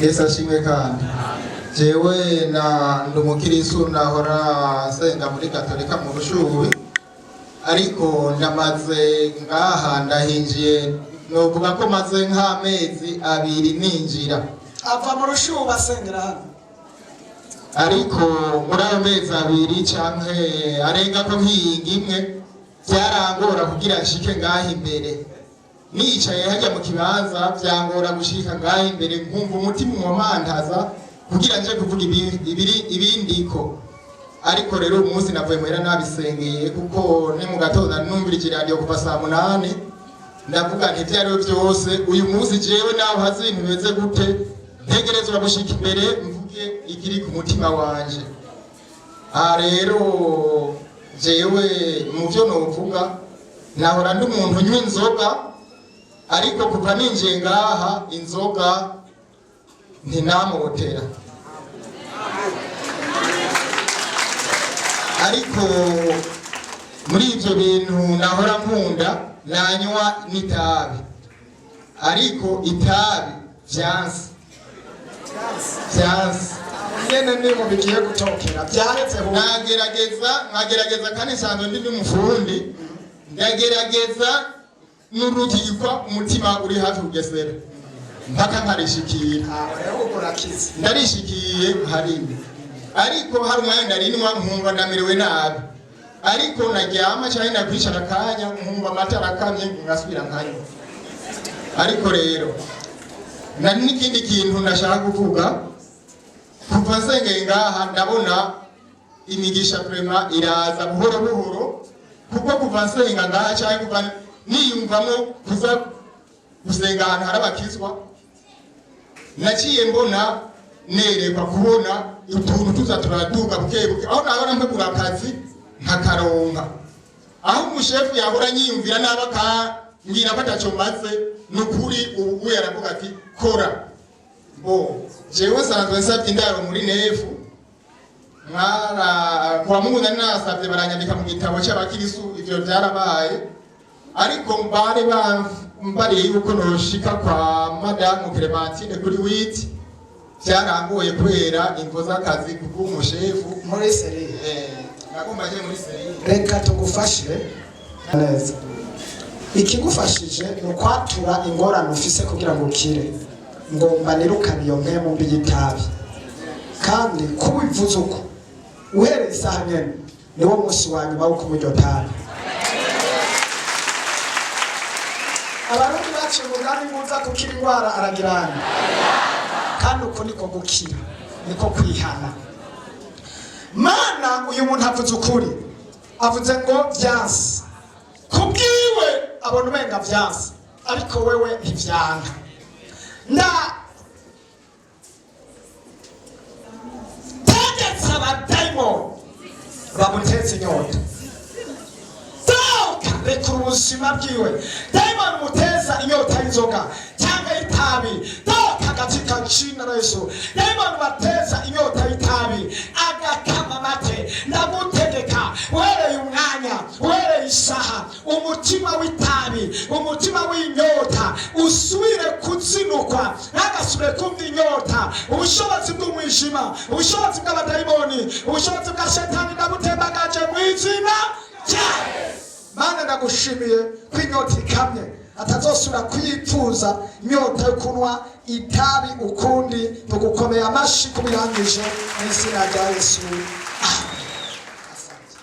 Yesu ashimwe. Kandi jewe na ndi umukirisu, nahora nsenga muri Katolika mu Rushubi, ariko ndamaze ngaha, ndahinjiye, novuga ko maze nk'amezi 2 ninjira. Ava mu Rushuba asengera hano. Ariko muri ayo mezi 2 canke arenga ko nk'iyinga imwe, byarangora kugira nshike ngaha imbere. Nicaye hajya mu kibanza, byangora gushika ngaha imbere, nkumva umutima umamantaza kugira nje kuvuga ibindiko. Ariko rero uyu munsi navuye muhira nabisengeye, kuko ni mu gatondo numvira ikiradiyo kuva saa 8. Ndavuga nti ibyo ari byo byose, uyu munsi jewe naho hazi ibintu bimeze gute, ntegerezwa gushika imbere mvuge ikiri ku mutima wanje. Aha rero jewe mu byo novuga, nahora ndi umuntu unywa inzoga, ariko kuva ninjiye ngaha inzoga ntinamotera. Ariko muri ibyo bintu nahora nkunda, nanywa n'itabi, ariko itabi vyanse, vyanse. Nyene niho bigiye gutokera, byaretse hu. Nagerageza, nkagerageza, kandi nsanzwe ndi n'umufundi, ndagerageza n'urukikwa, umutima uri hafi kugesera mpaka nkarishikira. Aho rero ubwo urakize. Ndarishikiye nkarimwe, ariko hari umwanya ndarinwa nkumva ndamerewe nabi, ariko naryama cyangwa nakwicara akanya nkumva amata arakamye, ngasubira nkanywa. Ariko rero nari n'ikindi kintu ndashaka kuvuga. Kuva nsengeye ngaha, ndabona imigisha vraiment iraza buhoro buhoro, kuko kuva nsenga ngaha cyangwa kuva niyumvamo kuza gusenga ahantu hari abakizwa, naciye mbona nerekwa kubona utuntu tuza turaduga buke buke, aho nahora mpegura akazi nkakaronka, aho umushefu yahora nyiyumvira nabi akambwira ko ataco maze. Ni ukuri ubu uyu aravuga ati kora. Bo jewe nsanzwe nsabye indaro muri nefu, mwara kwa Mungu nari nasabye, baranyandika mu gitabo cy'abakirisu. Ivyo byarabaye, ariko bari bambariye yuko noshika kwa madamu Clementine kuri 8. Byarangoye kubera imvo z'akazi kubw'umushefu. Muri cellule. Nagomba nje muri cellule. Reka tugufashe neza. Ikigufashije ni ukwatura ingorane ufise kugira ngo ukire. Ngomba nirukane iyo mpemu mbi y'itabi. Kandi kubivuze uko, uhereye isaha nyene niwo munsi wa nyuma wo kunywa iryo tabi. Abarundi baciye umugani nguza gukira indwara aragirana, kandi uko niko gukira, niko kwihana. Mana, uyu muntu avuze ukuri, avuze ngo vyanse kubwiwe, abona umenga vyanse, ariko wewe ntivyanka. Nda tegetse abadayimoni bamutetse inyota, doka, rekura ubuzima bwiwe. Dayimoni muteza inyota y'inzoga cyangwa y'itabi, doka katika jina la Yesu. Dayimoni bateza inyota y'itabi agakama mate, ndagutegeka uhereye umwanya, uhereye isaha, umutima w'itabi, umutima w'inyota usubire kuzinukwa, ntagasubire kumva inyota. Ubushobozi bw'umwijima, ubushobozi bw'abadayimoni, ubushobozi bwa shetani, ndabutembagaje mu izina rya Mana. Ndagushimiye ko inyota ikamye, atazosubira kuyipfuza inyota yo kunywa itabi ukundi. Tugukomeye amashi kubirangije mu izina rya Yesu. Amen. Asante.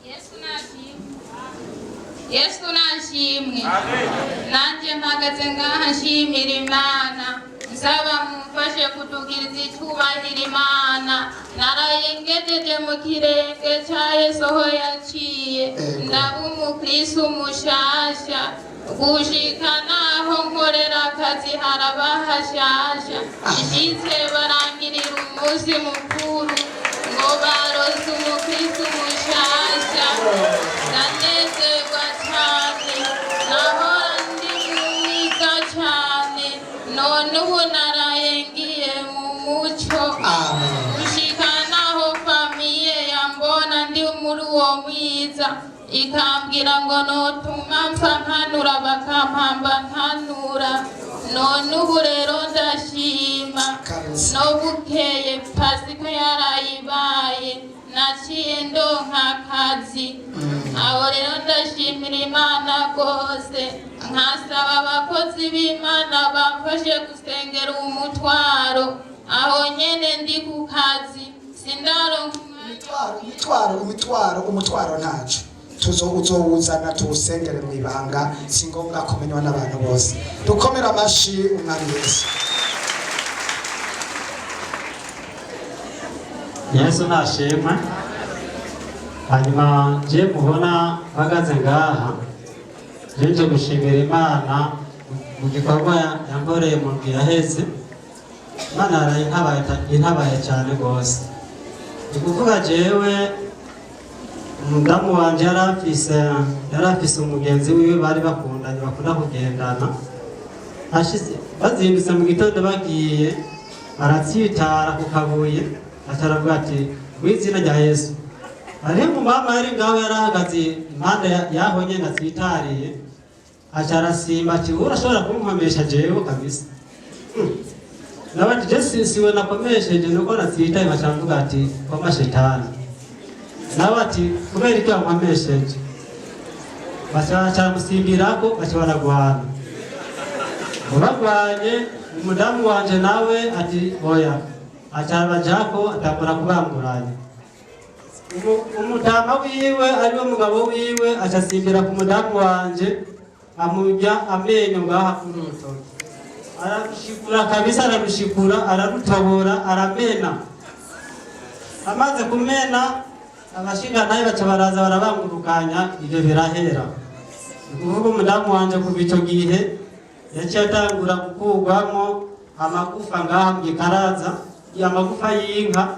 Yesu nashimwe, Yesu nashimwe. Nanjye mpagaze ngaha nshimira Imana, nsaba mumfashe kudugiriza icyubahiro Imana. Narayengejeje mu kirenge cya Yesu aho yaciye, ndaba umukristo mushasha, gushika naho nkorera akazi haraba hashasha. Nshitse barangirira umunsi mukuru ngo barose umukristo mushasha. Ndanezerwa cyane. Nahora ndi mwiza cyane, none ubu naraye ngiye mu muco. Amen. Gushika naho famille yambona ndi muri uwo mwiza, ikambwira ngo notuma mpfa nkanura, bakampamba nkanura. None ubu rero ndashima. Kabisa. No bukeye Pasika yarayibaye, naciye ndonka akazi. Aho rero ndashimira Imana rwose, nkasaba abakozi b'Imana bamfashe gusengera umutwaro. Aho nyene ndi ku kazi, sindaronka umwanya. Imitwaro, imitwaro, imitwaro, umutwaro ntaco tuzo uzowuzana tuwusengere mu ibanga, si ngombwa kumenywa n'abantu bose. Dukomere amashi Umwami Yesu. Yesu nashimwe. Hanyuma je mubona mpagaze ngaha, je nje gushimira Imana mu gikorwa yankoreye mu ndwi yaheze. Imana yaraye intabaye cyane rwose. Ni kuvuga jewe umudamu wanje yari afise umugenzi wiwe bari bakundanye, bakunda kugendana. Ashize bazindutse mu gitondo bagiye, aratsitara ku kabuye, ataravuga ati: "Mu izina rya Yesu." Hariho umumama yari ngaho, yari ahagaze impande yaho nyene atsitariye, aca arasimba ati: "Urashobora kunkomesha jewe kabisa?" Nawe ati: "Je siwe nakomesheje, nuko natsitaye." Baca mvuga ati: "Koma shetani." Nawe ati: "Kubera icyo wankomesheje?" Baca baramusimbirako, baca baragwana. Bagwanye, umudamu wanje nawe ati: "Oya." Aca arabajako, atangura kubanguranya. Umutama wiwe, ariwe mugabo wiwe, aca asimbira ku mudamu wanje, amurya amenyo ngaha kuri urutoki, ararushikura kabisa, ararushikura, ararutobora, aramena. Amaze kumena, abashinga nawe baca baraza barabangurukanya, ibyo birahera. Ni kuvuga umudamu wanje kuva ico gihe yaciye atangura gukurwamo amagufa ngaha mu gikaraza, amagufa y'inka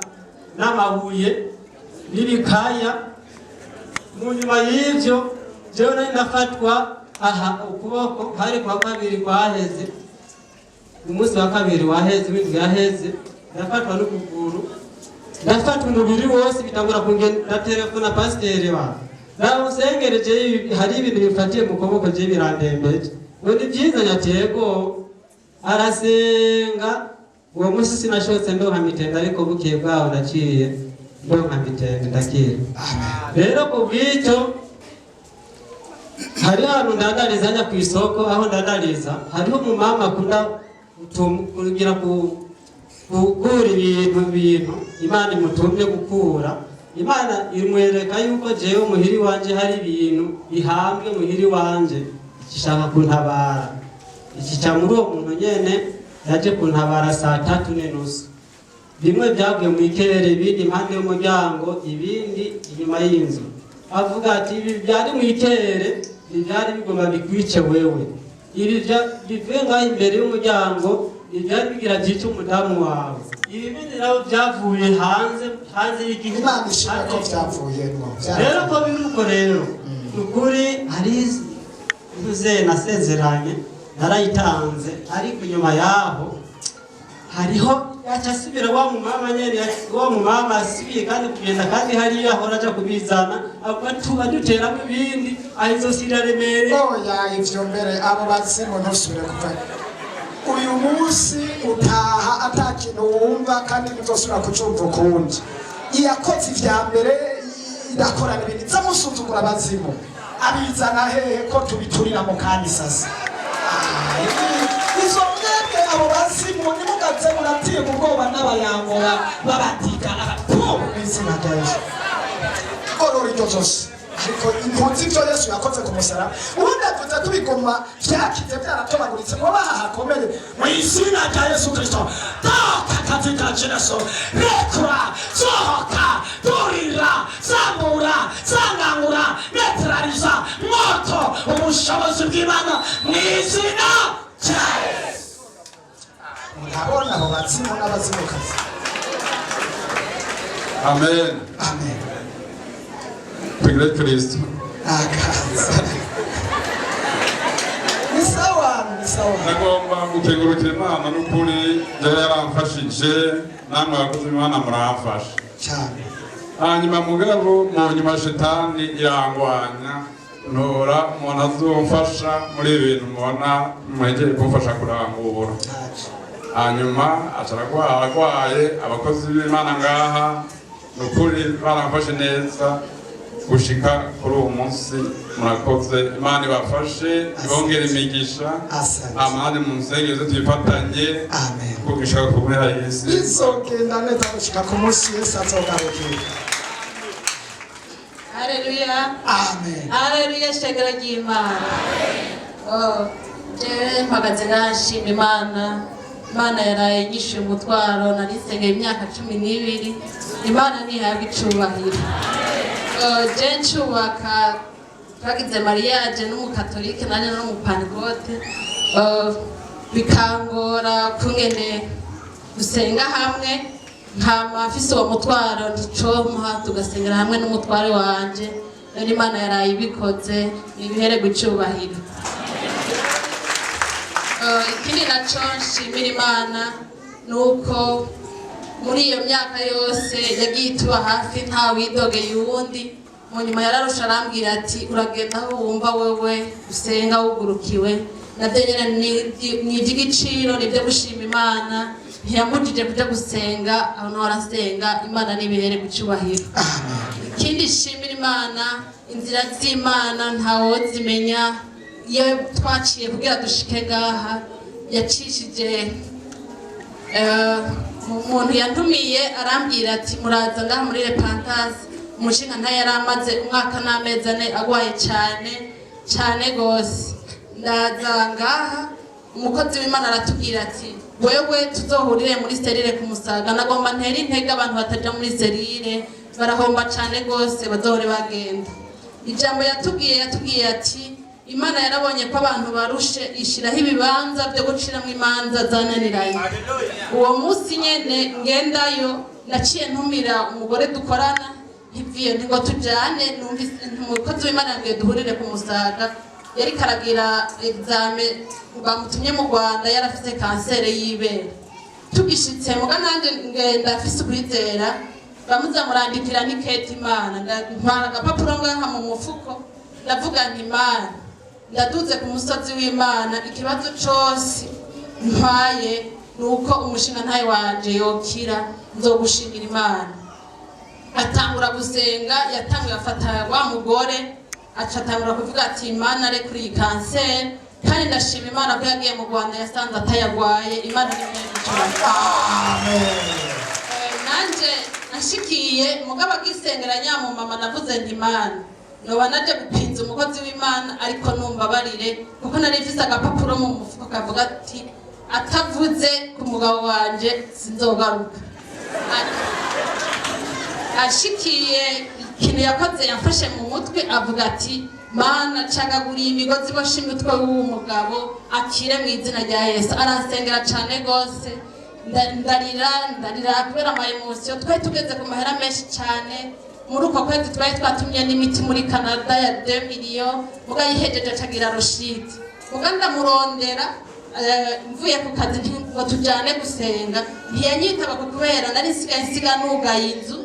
n'amabuye n'ibikaya. Mu nyuma y'ivyo, jewe nari nafatwa aha ukuboko, hari kwa kabiri kwaheze, umunsi wa kabiri waheze w'indwi yaheze, ndafatwa n'ukuguru, ndafata umubiri wose, bitangura kungenda. Ndaterefona pasiteri wa namusengere, je hari ibintu bifatiye mu kuboko, je birandembeje. Ngo ni byiza nyatego, arasenga. Uwo munsi sinashotse ndonka mitende, ariko bukeye bwaho naciye ndonka mitende, ndakira. Rero ku bw'icyo, hari ahantu ndandariza, njya ku isoko aho ndandariza, hariho umumama akunda kugira gukura ibintu Imana imutumye gukura. Imana imwereka yuko jewe muhiri wanje hari ibintu bihambwe muhiri wanje, ishaka kuntabara. Ikica muri uwo muntu nyene yaje kuntabara saa 3:30. Bimwe byaguye mu ikere, ibindi impande y'umuryango, ibindi inyuma y'inzu. Avuga ati: "Ibi byari mu ikere ntibyari bigomba bikwice wewe, ibi bivuye ngaho imbere y'umuryango ntibyari bigira byice umudamu wawe, ibi bindi nabo byavuye hanze, hanze y'igihugu." Imana ishimwe ko byavuyemo. Rero ko biri uko rero, ni ukuri hari mvuze nasezeranye narayitanze, ariko inyuma yaho hariho yaca asubira wa mumama nyene, wa mumama asubiye kandi kugenda, kandi hariya ahora aja kubizana, aduteramo ibindi, aho izosi iraremereye. Oya, ivyo mbere abo bazimu ntusubire kuva uyu munsi utaha ata kintu wumva, kandi ntuzosubira kucumva ukundi. Iyakoze ivya mbere irakora n'ibindi. Zamusuzugura abazimu, abizana hehe ko tubiturira mu kandi sasa? Izo mwebwe abo bazimu nimugaze muratirwa ubwoba n'abayangora babatika pu mu izina rya Yesu. Gorora iryo zosi, ariko impunzi ibyo Yesu yakoze ku musaraba. Ubundi avuze ko ibigoma byakize byaratobaguritse ngo bahakomeye. Mu izina rya Yesu Kristo, toka katika jina Yesu. Rekura, sohoka, turira, zamura, zangangura, neutraliza moto, ubushobozi bw'Imana mu izina rya Yesu. Murabona abo bazimu n'abazimukazi. Amen. Amen. Tugire Kristo. Akaza ni sawa, ni sawa. Ndagomba gukengurukira Imana n'ukuri, jewe yaramfashije, namwe abakozi b'Imana muramfasha cyane. Hanyuma mugabo mu nyuma shetani irangwanya. Ntora umuntu azomfasha muri ibi bintu mubona mwegeye kumfasha kurangura. Hanyuma aca aragwara, aragwaye. Abakozi b'Imana ngaha ni ukuri baramfashe neza gushika kuri uwo munsi. Murakoze, Imana ibafashe, ibongere imigisha. Asante. Amahane mu nsengero twifatanye Amen. kugisha ku mpera y'isi. Bizogenda neza gushika ku munsi Yesu azogarukira. Haleluya. Amen. Haleluya, shengero ry'Imana. Oh, jewe mpagaze nashima Imana. Imana yaraye inyishuye umutwaro nari nsengeye imyaka 12. Imana ntihabwa icubahiro. Oh, je ncubaka twagize mariage n'umukatolike nanjye n'umupantekote. Oh, bikangora kungene dusenga hamwe, nkama mfise uwo mutwaro nticompa tugasengera hamwe n'umutware wanje. None Imana yaraye ibikoze, nibihererwe icubahiro. Ikindi naco nshimira Imana ni uko muri iyo myaka yose yagiye ituba hafi, nta widogeye uwundi. Mu nyuma yararusha arambwira ati: "Uragenda aho wumva wewe usenga wugurukiwe." Nabyo nyene ni iby'igiciro, ni ibyo gushima Imana. Ntiyambujije kuja gusenga aho naho arasenga. Imana nibihere gucubahiro. Ikindi nshimira Imana, inzira z'Imana ntawozimenya. Iyo twaciye kugira dushike ngaha, yacishije umuntu yantumiye arambwira ati: "Muraza ngaha muri Repentance." Umushinga ntayo yari amaze umwaka n'amezi 4 agwaye cyane cyane gose. Ndaza ngaha, umukozi w'Imana aratubwira ati: "Wewe tuzohurire muri cellule ku Musaga." Nagomba ntere intege abantu bataja muri cellule, barahomba cyane gose, bazohore bagenda. Ijambo yatubwiye, yatubwiye ati: "Imana yarabonye ko abantu barushe, ishiraho ibibanza byo guciramo imanza zananiranye." Uwo munsi nyene ngendayo, naciye ntumira umugore dukorana ntiviye ngo tujane. Numvise umukozi w'Imana yambwiye duhurire ku Musaga. Yari karagira examen bamutumye mu Rwanda, yarafise kanseri y'ibere. Tugishitse muga nanjye ngenda afise ukwizera, bamuza murandikira n'ikete Imana. Ntwara agapapuro ngaha mu mufuko, ndavuga nti: "Imana, ndaduze ku musozi w'Imana, ikibazo cose ntwaye ni uko umushinga ntayo wanje yokira, nzogushimira Imana." Atangura gusenga, yatanguye afata wa mugore, aca atangura kuvuga ati: "Imana, re kuri iyi kanseri." Kandi ndashima Imana ko yagiye mu Rwanda yasanze atayagwaye. Imana ni Amen. Nanje nashikiye mugabo agisengera nyamumama, navuze nti: "Imana, noba naje gupinza umukozi w'Imana, ariko numbabarire, kuko nari mfise agapapuro mu mufuko kavuga ati atavuze ku mugabo wanje sinzogaruka." Ashikiye, ikintu yakoze, yamfashe mu mutwe avuga ati: "Mana, cagaguriye imigozi iboshe imitwe w'uwo mugabo, akire mu izina rya Yesu." Aransengera cane gose. Ndarira, ndarira kubera ama émotions. Twari tugeze ku mahera menshi cane. Muri uko kwezi twari twatumye n'imiti muri Canada ya 2 millions. Muga yihejeje acagira rechute. Muga ndamurondera, mvuye ku kazi ngo tujane gusenga, ntiyanyitaba ku kubera nari nsigaye nsiga nugaye inzu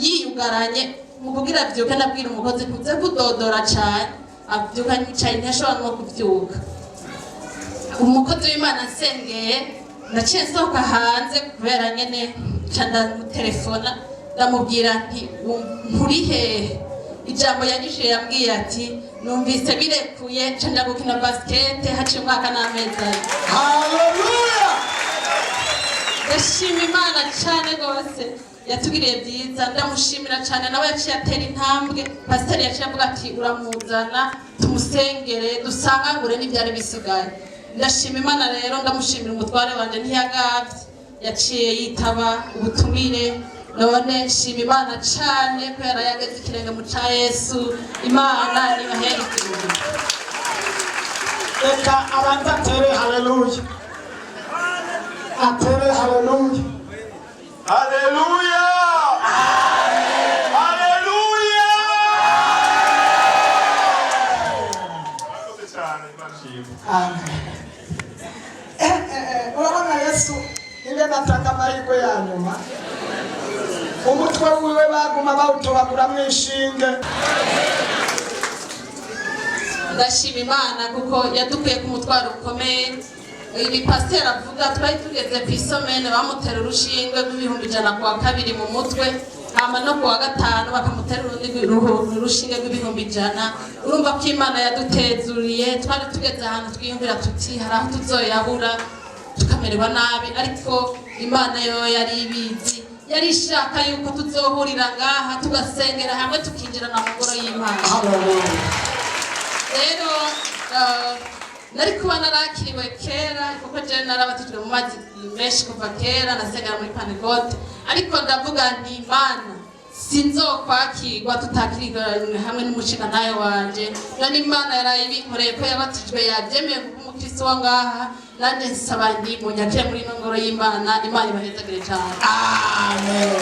yiyugaranye. Mu kugira avyuke, ndabwira umukozi kuze kudodora cane, avyuka nicaye, ntiyashobora no kuvyuka. Umukozi w'Imana nsengeye, naciye nsohoka hanze kubera nyene nca ndamutelefona, ndamubwira nti: "Nturi hehe?" Ijambo yanyishuye yambwiye ati: "Numvise birekuye." Nca nja gukina basket, haciye umwaka n'amezi 4. Haleluya. Ndashima Imana cyane rwose, yatugiriye byiza, ndamushimira cyane. Nawe yaciye atera intambwe. Pasiteri yaciye avuga ati: "Uramuzana tumusengere, dusangangure n'ibyari bisigaye." Ndashima Imana rero, ndamushimira umutware wanjye, ntiyagavye, yaciye yitaba ubutumire. None nshima Imana cyane ko yarayageze ikirenge mu ca Yesu. Imana nibahere ikiruhuko. Reka abanza atere haleluya, atere haleluya. Haleluya! Haleluya! Murakoze cyane, Imana ishimwe. Amen. Urabona Yesu ingene atanga amahirwe ya nyuma. Umutwe wiwe baguma bawutobaguramwo inshinge. Ndashima Imana kuko yadukuye ku mutwaro ukomeye. Ibi pasiteri avuga, twari tugeze ku isomene bamutera urushinge rw'ibihumbi 100 ku wa kabiri mu mutwe, hama no ku wa gatanu bakamutera urundi urushinge rw'ibihumbi 100. Urumva ko Imana yadutezuriye. Twari tugeze ahantu twiyumvira tuti hari aho tuzoyabura, tukamererwa nabi, ariko Imana yo yari ibizi, yari ishaka yuko tuzohurira ngaha, tugasengera hamwe, tukinjirana mu ngoro y'Imana. Rero nari kuba narakiriwe kera, kuko jewe narabatijwe mu mazi menshi kuva kera, nasengera muri Pantekote, ariko ndavuga nti: "Imana, sinzokwakirwa tutakirwa hamwe n'umushingantahe wanje." None Imana yarayibinkoreye ko yabatijwe, yabyemeye kuko umukristo wa ngaha. Nanjye nsaba nti munyakire muri ino ngoro y'Imana. Imana ibahezagire cyane. Amen.